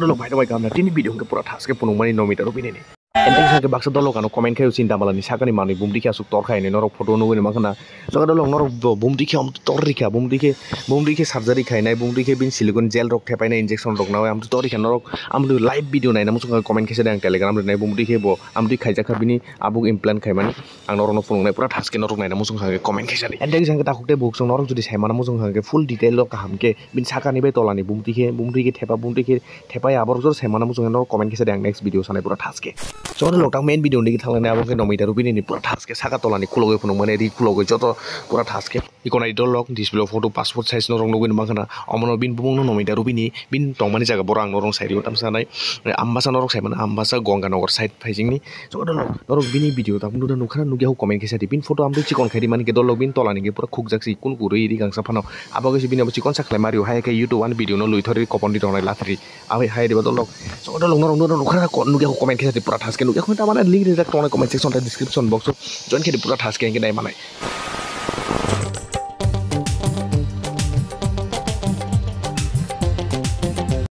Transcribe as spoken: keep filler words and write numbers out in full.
Dolok bai dolok bai kamna tini video hwnkhe pura thaske phunukmani Nomita Rupini ni. Enteng sakhe baksa dolok ano comment khayo chinta malani sakani manwi bumtwi khe aswk tor khaini norok photo nugwi mankha na. Joga dolok norok bo bumtwi khe om tor rikha bumtwi khe bumtwi khe surgery khainai bumtwi khe bini silikon gel rok thepainai injection rok nawi amtwi tor rikha norok amtwi live video naina muchung comment khe sadi ang Telegram rinai bumtwi khe bo amtwi khaijakha bini abuk implant khaimani. Ang norokno phunuknai pura thaske norok naina muchung kha comment khe sadi. Enteng sakhe takhuk tei bukhuk chwng norok jodi saimana muchung kha full detail o kaham khe bini sakani bai tolani bumtwi khe bumtwi khe thepa bumtwi khe thepai aborok jora saimana muchung khe norok comment khe sadi ang next video sanai pura thaske. Chwng rok tang main video ni thanglainai abo khe Nomita Rupini ni pura thaske saka tolani khulogwi phunukmani ri khulogwi joto pura thaske. Ikonai dolok display o photo passport size norok nugwi mankha na omono bini bumungno Nomita Rupini bini tongmani jaga borok ang norok sai rio tamsa nai. Ambasa norok saimano Ambasa Gonganagar side phaisingni. Joto norok bini video tabuk nukha nukya comment khe sadi bini photo amtwi chikon khaidi mani khe dolok bini tolani khe pura khukjak si kun kurui ri gangsa phano abo khe bini abo chikon sa khlai mario hai khe YouTube ani video no lui thori kopon di tongnai lathri abai hai riba dolok. Joto dolok norok nukha nukya comment khe sadi pura thaske nukya kho tamana link rijak tongnai comment section tei description box o join khe pura thaske hingke nai manai.